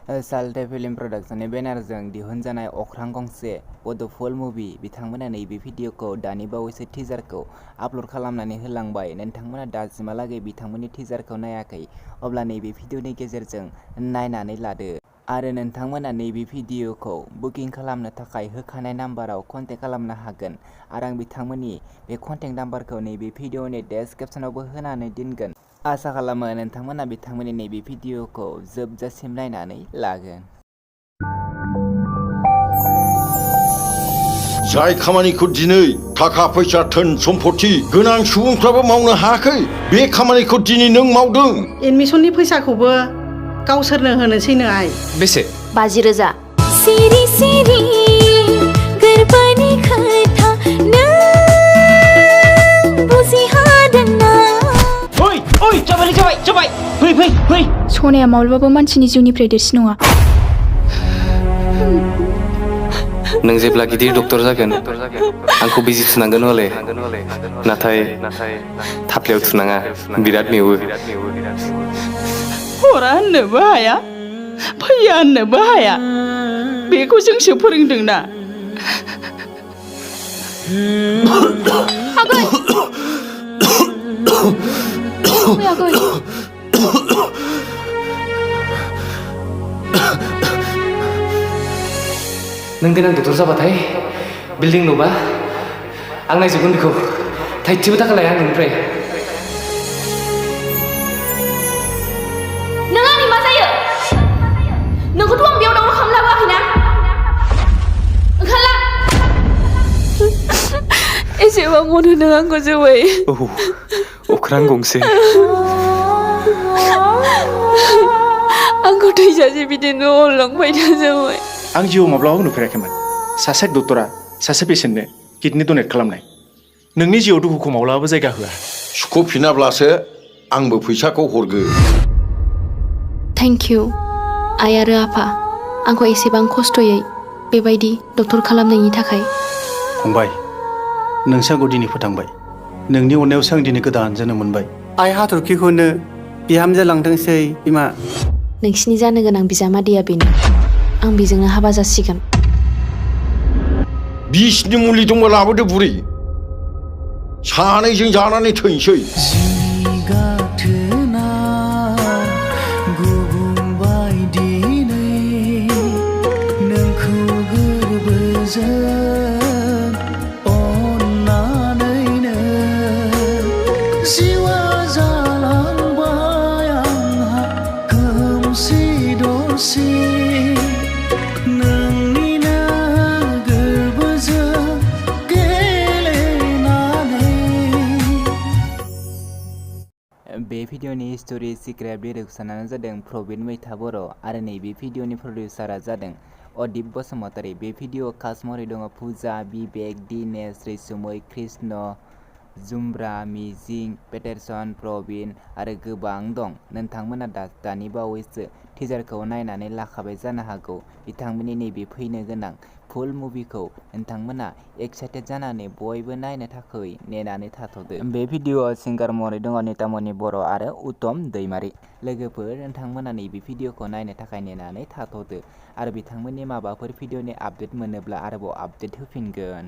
साल्टे film प्रोडक्शननि बेनारजों दिहुनजानाय अख्रां गंसे बड' फुल मुभि बिथांमोना नैबे भिडिअखौ दानि बावैसो टिजारखौ आपल'ड खालामनानै होलांबाय। नोंथांमोना दासिमहालागै बिथांमोननि टिजारखौ नायाखै अब्ला नैबे भिडिअनि गेजेरजों नायनानै लादो आरो नोंथांमोना नैबे भिडिअखौ बुकिं खालामनो थाखाय होखानाय नाम्बाराव कन्टेक्ट खालामनो हागोन आरो आं बिथांमोननि बे कन्टेक्ट नाम्बारखौ नैबे भिडिअनि डेसक्रिपसनावबो होनानै दोनगोन। आसा खालामो नोंथांमोना बिथांमोननि नैबे भिडिअखौ जोबजासिम नायनानै लागोन। जाय खामानिखौ दिनै थाखा फैसा धोन सम्पति गोनां सुबुंफ्राबो मावनो हायाखै बे खामानिखौ दिनै नों मावदों। एडमिसननि फैसाखौबो गावसोरनो होनोसैनो आइ। बेसे? 50,000। सिरि सिरि गोरबोनि खोथा नों बुजिहादोंना? ओइ जाबाय फै। सनाया माब्लाबाबो मानसिनि जिउनिफ्राय देरसिन नङा। नों जेब्ला गिदिर डक्टर जागोन आंखौ बिजि थुनांगोन हले नाथाय थाफ्लायाव थुनाङा बिराद मेवो। हरा होननोबो हाया फैया होननोबो हाया बेखौ जोंसो फोरोंदोंना। आगै नों देनां डक्टर जाबाथाय बिल्डिं लुबा आं नायजोबगोन बेखौ थाइसेबो थाखा लाया आं नोंनिफ्राय। नों आंनि मा जायो? नोंखौथ' आं बेयाव दावराव खालामनो लाबोआखैना? ओंखारला। एसेबां अनो आंखौ जोबै। अख्रां गंसे। आंखौ थैजासे बिदिनो अनलांबाय था जोबै। आं जिउआव माब्लाबाबो नुफेराखैमोन सासे डक्टरा सासे पेसेन्टनो किडनि डनेट खालामनाय। नोंनि जिउआव दुखुखौ माब्लाबाबो जायगा होआ। सुख'फिनाब्लासो आंबो फैसाखौ हरगोन। थेंक इउ आइ आरो आफा आंखौ एसेबां खस्थ'यै बेबायदि डक्टर खालामनायनि थाखाय। फंबाय नोंसो आंखौ दिनै फोथांबाय। नोंनि अननायावसो आं दिनै गोदान जोनोम मोनबाय। आइ हाथरखिखौनो बिहामजो लांथोंसै बिमा। नोंसिनि जानो गोनां बिजामादैया बेनो। आं बेजोंनो हाबा जासिगोन। बिसनि मुलि दंबा लाबोदो बुरि सानैजों जानानै थैनोसै। बे भिडिअनि स्ट'रि सिक्रेट डिरेक्सनानो जादों प्रबिन मैथा बर' आरो नैबे भिडिअनि प्रडिउसारा जादों अदिप बसुमतारी। बे भिडिअ कास्ट महरै दङ फुजा, बिबेक, दिनेश, रैसुमै, कृष्ण, जुमब्रा, मिजिं, पेटारसन, प्रबिन आरो गोबां दं। नोंथांमोना दानि बावैसो टिजारखौ नायनानै लाखाबाय जानो हागौ। बिथांमोननि नैबे फैनो गोनां फुल मुभिखौ नोंथांमोना एक्साइटेड जानानै बयबो नायनो थाखाय नेनानै थाथ'दो। बे भिडिअआव सिंगार महरै दङ नितामनि बर' आरो उत्तम दैमारि। लोगोफोर नोंथांमोना नैबे भिडिअखौ नायनो थाखाय नेनानै थाथ'दो आरो बिथांमोननि माबाफोर भिडिअनि आपडेट मोनोब्ला आरोबाव आपडेट होफिनगोन।